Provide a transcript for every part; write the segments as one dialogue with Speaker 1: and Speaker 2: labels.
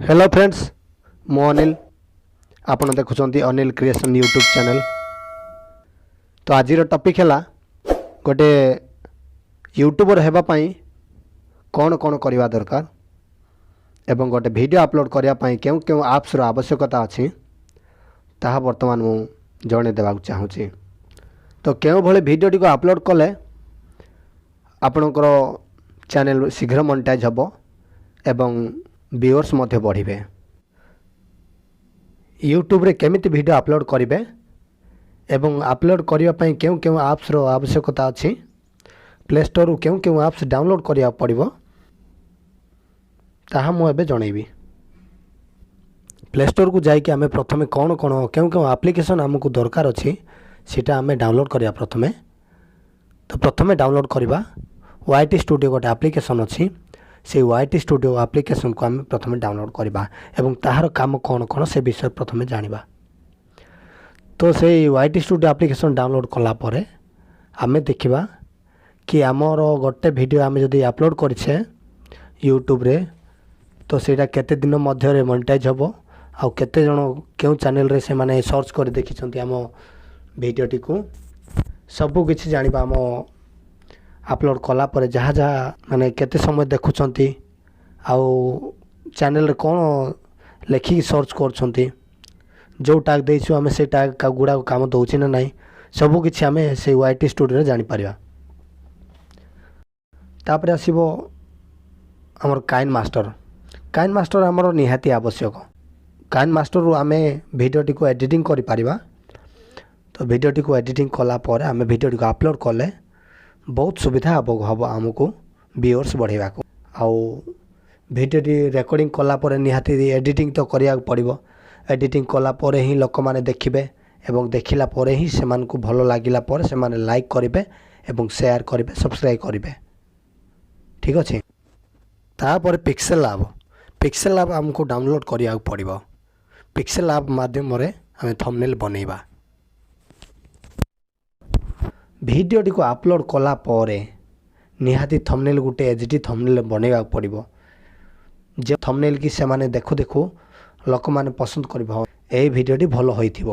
Speaker 1: Hello friends, ମୁଁ ଅନିଲ। ଆପଣ ଦେଖୁଛନ୍ତି ଅନିଲ କ୍ରିଏସନ୍ ୟୁଟ୍ୟୁବ୍ ଚ୍ୟାନେଲ୍। ତ ଆଜିର ଟପିକ୍ ହେଲା, ଗୋଟେ ୟୁଟ୍ୟୁବର୍ ହେବା ପାଇଁ କ'ଣ କ'ଣ କରିବା ଦରକାର ଏବଂ ଗୋଟେ ଭିଡ଼ିଓ ଅପଲୋଡ଼ କରିବା ପାଇଁ କେଉଁ କେଉଁ ଆପ୍ସର ଆବଶ୍ୟକତା ଅଛି, ତାହା ବର୍ତ୍ତମାନ ମୁଁ ଜଣାଇ ଦେବାକୁ ଚାହୁଁଛି। ତ କେଉଁଭଳି ଭିଡ଼ିଓଟିକୁ ଅପଲୋଡ଼ କଲେ ଆପଣଙ୍କର ଚ୍ୟାନେଲ୍ ଶୀଘ୍ର ମନିଟାଇଜ୍ ହେବ ଏବଂ ଭିଉଅର୍ସ ମଧ୍ୟ ବଢ଼ିବେ, ୟୁଟ୍ୟୁବରେ କେମିତି ଭିଡ଼ିଓ ଅପଲୋଡ଼ କରିବେ ଏବଂ ଅପଲୋଡ଼ କରିବା ପାଇଁ କେଉଁ କେଉଁ ଆପ୍ସର ଆବଶ୍ୟକତା ଅଛି, ପ୍ଲେ ଷ୍ଟୋରରୁ କେଉଁ କେଉଁ ଆପ୍ସ ଡାଉନଲୋଡ଼୍ କରିବାକୁ ପଡ଼ିବ, ତାହା ମୁଁ ଏବେ ଜଣାଇବି। ପ୍ଲେ ଷ୍ଟୋରକୁ ଯାଇକି ଆମେ ପ୍ରଥମେ କ'ଣ କ'ଣ, କେଉଁ କେଉଁ ଆପ୍ଲିକେସନ୍ ଆମକୁ ଦରକାର ଅଛି, ସେଇଟା ଆମେ ଡାଉନଲୋଡ଼୍ କରିବା ପ୍ରଥମେ। ତ ପ୍ରଥମେ ଡାଉନଲୋଡ଼୍ କରିବା ୱାଇ ଟି ଷ୍ଟୁଡ଼ିଓ। ଗୋଟେ ଆପ୍ଲିକେସନ୍ ଅଛି, ସେଇ ୱାଇ ଟି ଷ୍ଟୁଡ଼ିଓ ଆପ୍ଲିକେସନ୍କୁ ଆମେ ପ୍ରଥମେ ଡାଉନଲୋଡ଼୍ କରିବା ଏବଂ ତାହାର କାମ କ'ଣ କ'ଣ, ସେ ବିଷୟରେ ପ୍ରଥମେ ଜାଣିବା। ତ ସେଇ ୱାଇ ଟି ଷ୍ଟୁଡ଼ିଓ ଆପ୍ଲିକେସନ୍ ଡାଉନଲୋଡ଼୍ କଲା ପରେ ଆମେ ଦେଖିବା କି ଆମର ଗୋଟେ ଭିଡ଼ିଓ ଆମେ ଯଦି ଅପଲୋଡ଼ କରିଛେ ୟୁଟ୍ୟୁବରେ, ତ ସେଇଟା କେତେ ଦିନ ମଧ୍ୟରେ ମନିଟାଇଜ୍ ହେବ ଆଉ କେତେ ଜଣ କେଉଁ ଚ୍ୟାନେଲରେ ସେମାନେ ସର୍ଚ୍ଚ କରି ଦେଖିଛନ୍ତି ଆମ ଭିଡ଼ିଓଟିକୁ, ସବୁ କିଛି ଜାଣିବା। ଆମ ଅପଲୋଡ଼ କଲା ପରେ ଯାହା ଯାହା, ମାନେ କେତେ ସମୟ ଦେଖୁଛନ୍ତି ଆଉ ଚ୍ୟାନେଲରେ କ'ଣ ଲେଖିକି ସର୍ଚ୍ଚ କରୁଛନ୍ତି, ଯେଉଁ ଟ୍ୟାଗ୍ ଦେଇଛୁ ଆମେ, ସେ ଟ୍ୟାଗ୍ ଗୁଡ଼ାକ କାମ ଦେଉଛି ନା ନାହିଁ, ସବୁ କିଛି ଆମେ ସେଇ ୱାଇ ଟି ଷ୍ଟୁଡ଼ିଓରେ ଜାଣିପାରିବା। ତାପରେ ଆସିବ ଆମର କାଇନ୍ ମାଷ୍ଟର। କାଇନ୍ ମାଷ୍ଟର ଆମର ନିହାତି ଆବଶ୍ୟକ। କାଇନ୍ ମାଷ୍ଟରରୁ ଆମେ ଭିଡ଼ିଓଟିକୁ ଏଡ଼ିଟିଂ କରିପାରିବା। ତ ଭିଡ଼ିଓଟିକୁ ଏଡ଼ିଟିଂ କଲା ପରେ ଆମେ ଭିଡ଼ିଓଟିକୁ ଅପଲୋଡ଼ କଲେ ବହୁତ ସୁବିଧା ହେବ ଆମକୁ ଭିଉଅର୍ସ ବଢ଼େଇବାକୁ। ଆଉ ଭିଡ଼ିଓଟି ରେକର୍ଡ଼ିଂ କଲା ପରେ ନିହାତି ଏଡ଼ିଟିଂ ତ କରିବାକୁ ପଡ଼ିବ। ଏଡ଼ିଟିଂ କଲା ପରେ ହିଁ ଲୋକମାନେ ଦେଖିବେ ଏବଂ ଦେଖିଲା ପରେ ହିଁ ସେମାନଙ୍କୁ ଭଲ ଲାଗିଲା ପରେ ସେମାନେ ଲାଇକ୍ କରିବେ ଏବଂ ସେୟାର କରିବେ, ସବସ୍କ୍ରାଇବ୍ କରିବେ। ଠିକ୍ ଅଛି। ତାପରେ ପିକ୍ସେଲ୍ ଆପ୍। ପିକ୍ସେଲ୍ ଆପ୍ ଆମକୁ ଡାଉନଲୋଡ଼୍ କରିବାକୁ ପଡ଼ିବ। ପିକ୍ସେଲ୍ ଆପ୍ ମାଧ୍ୟମରେ ଆମେ ଥମ୍ବନେଲ୍ ବନେଇବା। ଭିଡ଼ିଓଟିକୁ ଅପଲୋଡ଼ କଲା ପରେ ନିହାତି ଥମ୍ବନେଲ୍, ଗୋଟେ ଏଚ୍ ଡି ଥମ୍ବନେଲ୍ ବନେଇବାକୁ ପଡ଼ିବ, ଯେ ଥମ୍ବନେଲ୍ କି ସେମାନେ ଦେଖୁ ଦେଖୁ ଲୋକମାନେ ପସନ୍ଦ କରିବେ, ହଁ, ଏଇ ଭିଡ଼ିଓଟି ଭଲ ହୋଇଥିବ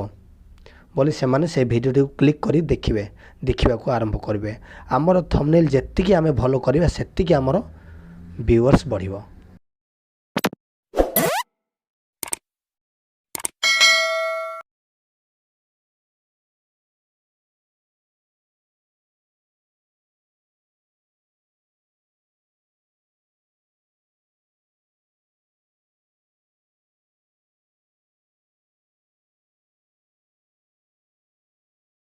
Speaker 1: ବୋଲି ସେମାନେ ସେ ଭିଡ଼ିଓଟିକୁ କ୍ଲିକ୍ କରି ଦେଖିବେ, ଦେଖିବାକୁ ଆରମ୍ଭ କରିବେ। ଆମର ଥମ୍ବନେଲ୍ ଯେତିକି ଆମେ ଭଲ କରିବା, ସେତିକି ଆମର ଭିଉଅର୍ସ ବଢ଼ିବ।